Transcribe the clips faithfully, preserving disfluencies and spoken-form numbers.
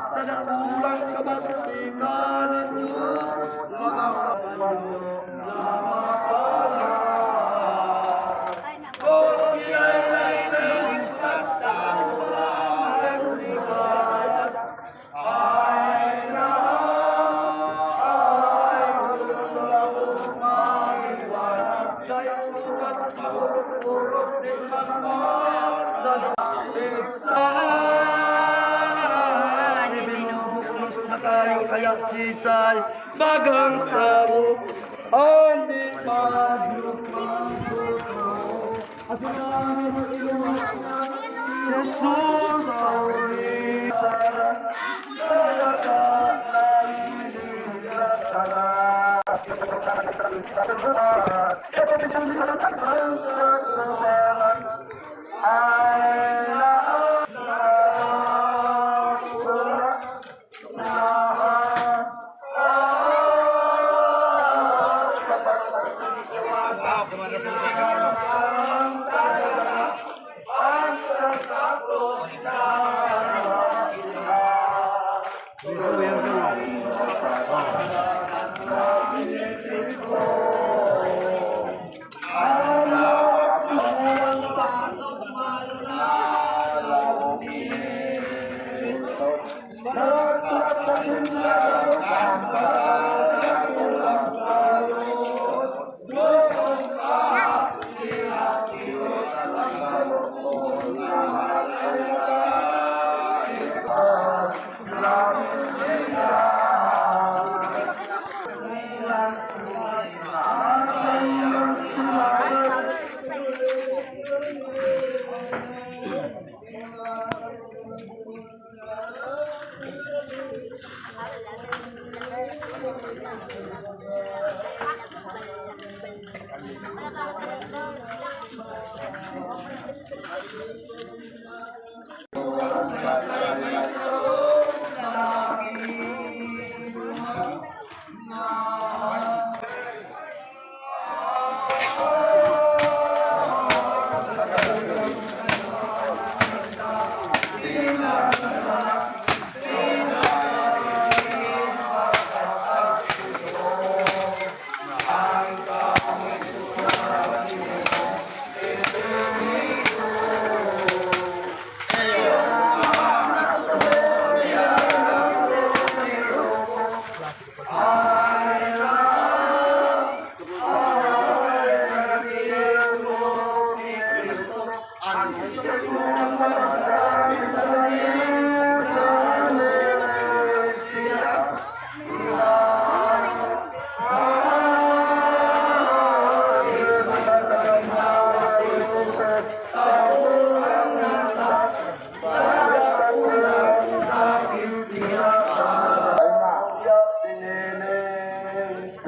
Sa dakulang kabakasikan nin Dios, mga kapatid, na makalas. Kung iyan ay nagtatawa, ay Kaya sisay, bagang tawo, ang di maglupa. Jesus,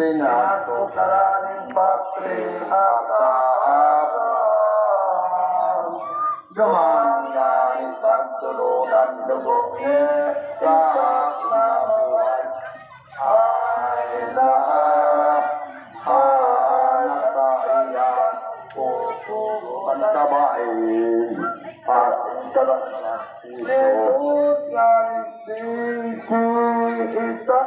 Pinatukaran nin patri at Abraham. Duman nga ipagtulog an dugo ni Isak na buhay. Ay, na, ay, na, ay, na, puso, pagkabae, at kabangat. Jesus nga nagsiisi sa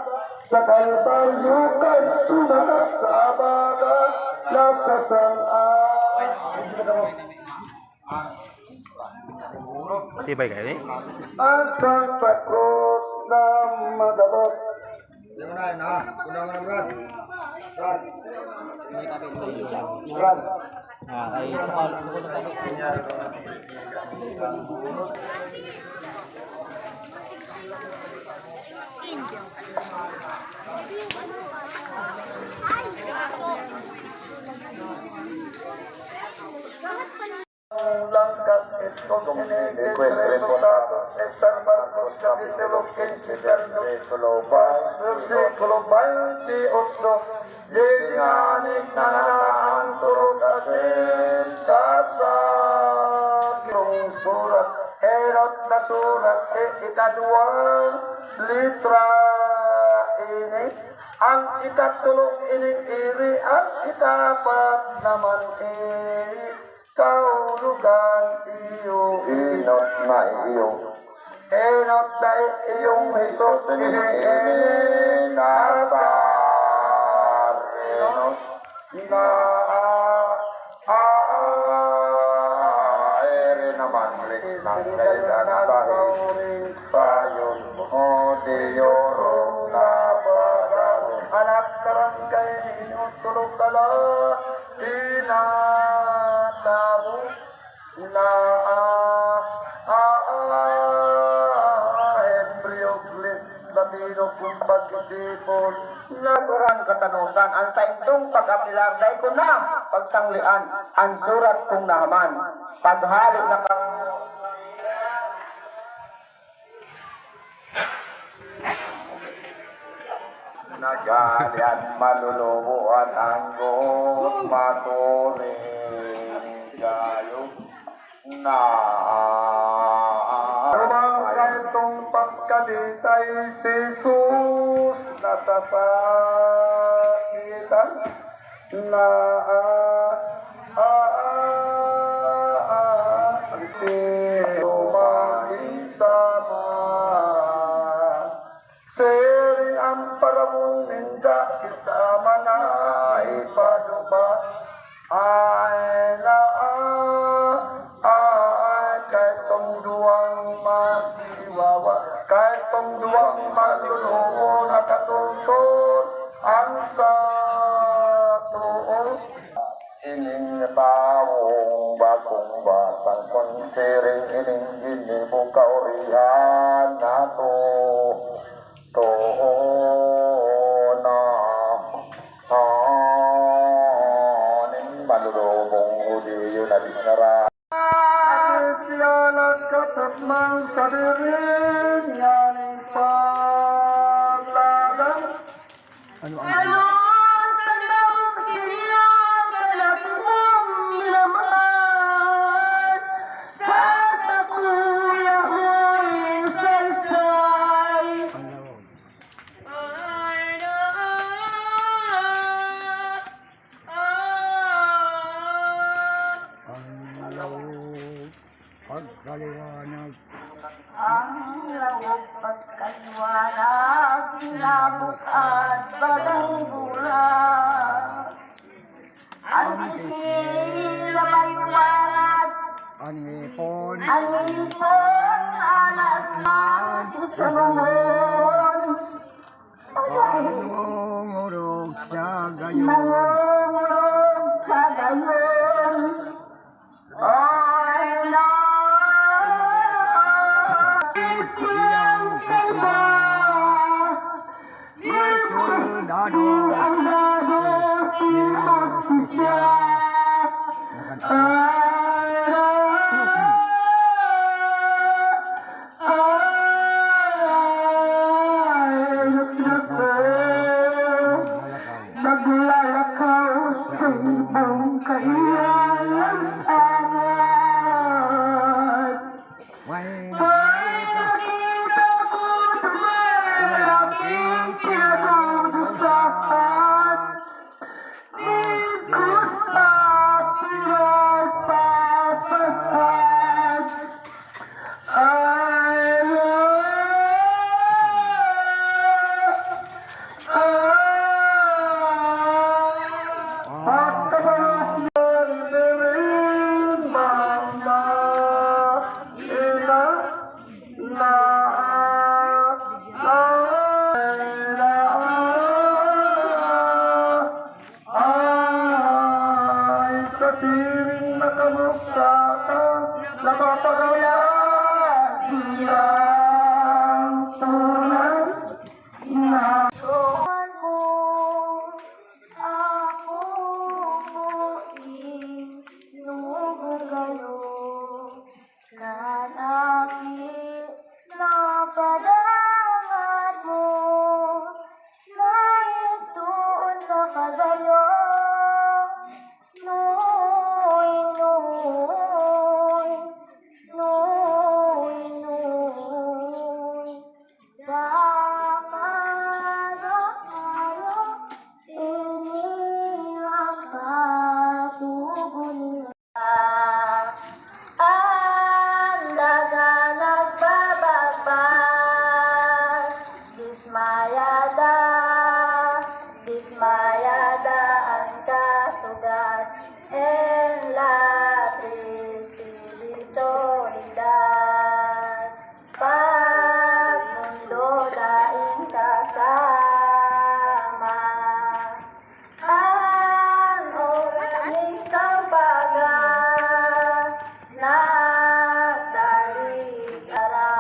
Kalbaryo kan sumakat sa abaga na sa sanga. Sibay kayo ni? Asang sa krus na madabot. Yung na yun ha. Unang na, Brad. Brad. Brad. Ah, ay, sukal, sukal na tayo. Langkat itong ini resultado ni San Marcos kapitulo quince, bersikulo veintiocho. Dinganing na ang turog asin kasagirong surat, enot na surat, e, ikaduwang litra ini, ang ikatulong ining iri, ang ikapat naman ini. Kaulugan iyo, enot na iyo. Enot na iyong Jesus, ini, ini, Nazareno. Na, a, a, a, iri naman, lik ng kailan tayo. Sayon mo, Diyorong na pagano. Anak, karang kayo, tulog ka lang. Tinatabo na, ah, ah, ah, Hebreo, Glis, Latino, kung pag-isipon. Naguran katanosan, ang saindong pag-apilar, dai ko na pagsanglean, ang surat kong nahaman. Paghali na ka. Nagalian malulubuan ang gumaturing kayo na. Rumang kaitong pagkabitay si Jesus nasasakitan. Na, ah, ah, ah, ah, ah, isama. Siring ang paramong ninda, isama na ipaduba. Ay, na, ah, ah, kay tong duwang masiwawa, kay tong duwang maluluo nakatultol ang sa tuo. Ining tawong bagong batang konsiring ining ginibo kaurihan nato. Too na, ah, nin malulubong Judio na di nara. Siya nagkatapman sa diring nganing paglagan. Ang lawag pagkaliwanag, inabot at balang bulan. Ang isin na maliwanag, ang ipon, ang ipon, alas mas isanungon. Mangungurog sa gayon. Mangungurog sa gayon. Ay, na. Isiyang kaiba. Soldado. Soldado. Ay, na. Ay, naku, naglalakaw sa ibong kaiyalas angat. Makikita ko tumay ang aking pinagdudusahan. Ikot na pinagpapasad. Ay, ay, pagkabalos ng Reverend Mama, ina, na, na, na, Ay, sa siring na kamusta ka, napapagawa, bilang tunay na. Ako po inuugayo. Lalaki na padangat mo, na ito na kagayo. Noy, noy, noy, noy. Sa araw-araw, ini ang patugon. Ang daga nagbabagbag, dismayada, dismayada an kasugat, en la triste soledad. Pagmundo daing kasama, an oras ning kampaga, nagdalig ara.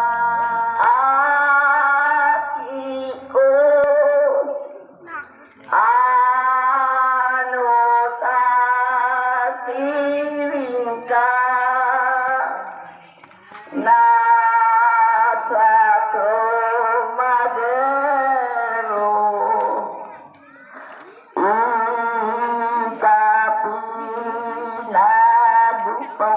Aki ko, ano ta siring ka? Nasa krumadero, ang kapinadupa.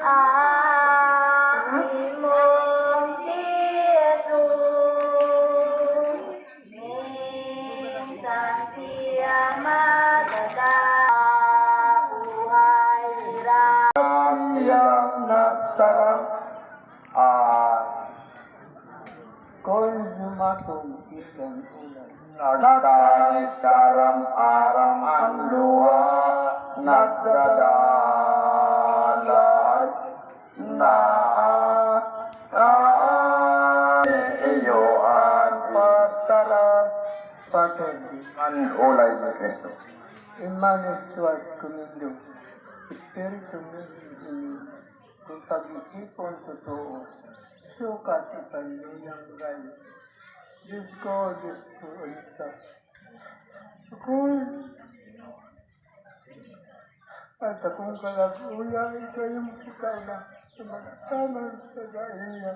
Aki mong si Jesus. Minsan siya madadala, buhay hirap. Siyang nagtaram, ah, kun dumatong itong ulan. Nagtaram-aram ang luha, nagdadalay. Na, ah, iyo an pagtara, pati an ulay ni Cristo. Imaniswas kumindo, Espiritu mi ini, kun pag-isipon totoo, sukat ipanluyang gayo. Diyos ko, Diyos ko, alita. Akoy, at akong kalag-uyan, kayong ikaw na sumagtaman sa daiya.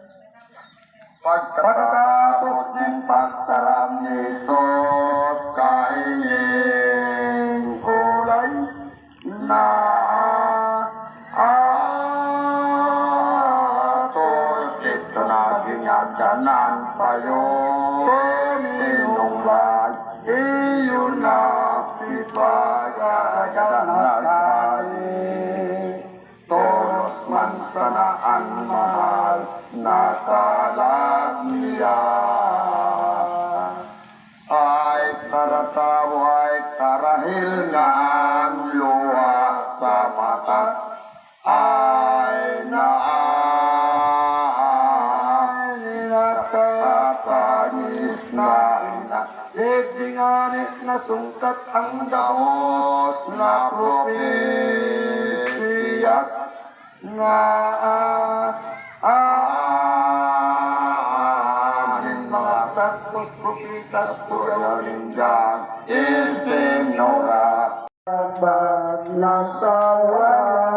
Pagkatapos nin pagtaram ni Jesus, kaingin kulay na atos, ito naging aganan payo. Tinunglay, iyon na si pagkagadan na tayo. Tolos man sana Ang luha sa mata ay naan, nakakatanis na ina. Digdi ngani nasungkat ang gabos na propesiyas nga, ah, ah, nin mga santos propetas, puryaw ninda, isinura. Dapat na sa wala,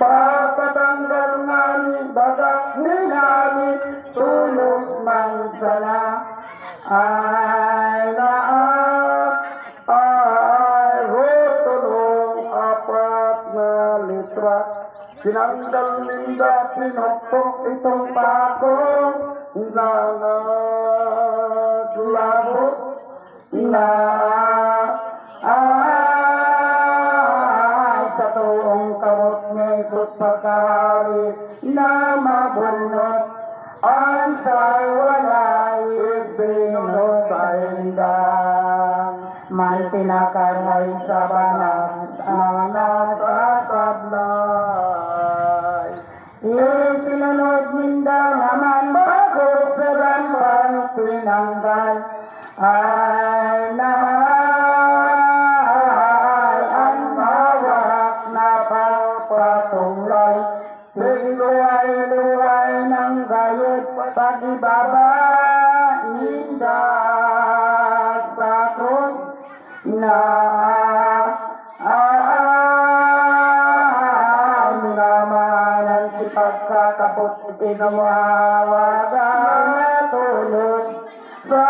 papatanggal man baga ni langit, tulos man sana. Ay, lahat ay rotulong apat na litra. Tinanggal ninda, pinukpok itong bako na naglabot na, ah, sa toong kamot ni Jesus pagkahari na mabunot, ang sa walay isinunod sainda. May pinakaray sa banas ang nasasablay. Isinunod ninda naman bako sa dampang tinanggal. Ay, nahay ang hawak na pagpatunglay. Pigluway-luway ng gayod pag-ibaba ninda sa krus na, ah, minamanan si pagkakapot, inawawagan na tulog sa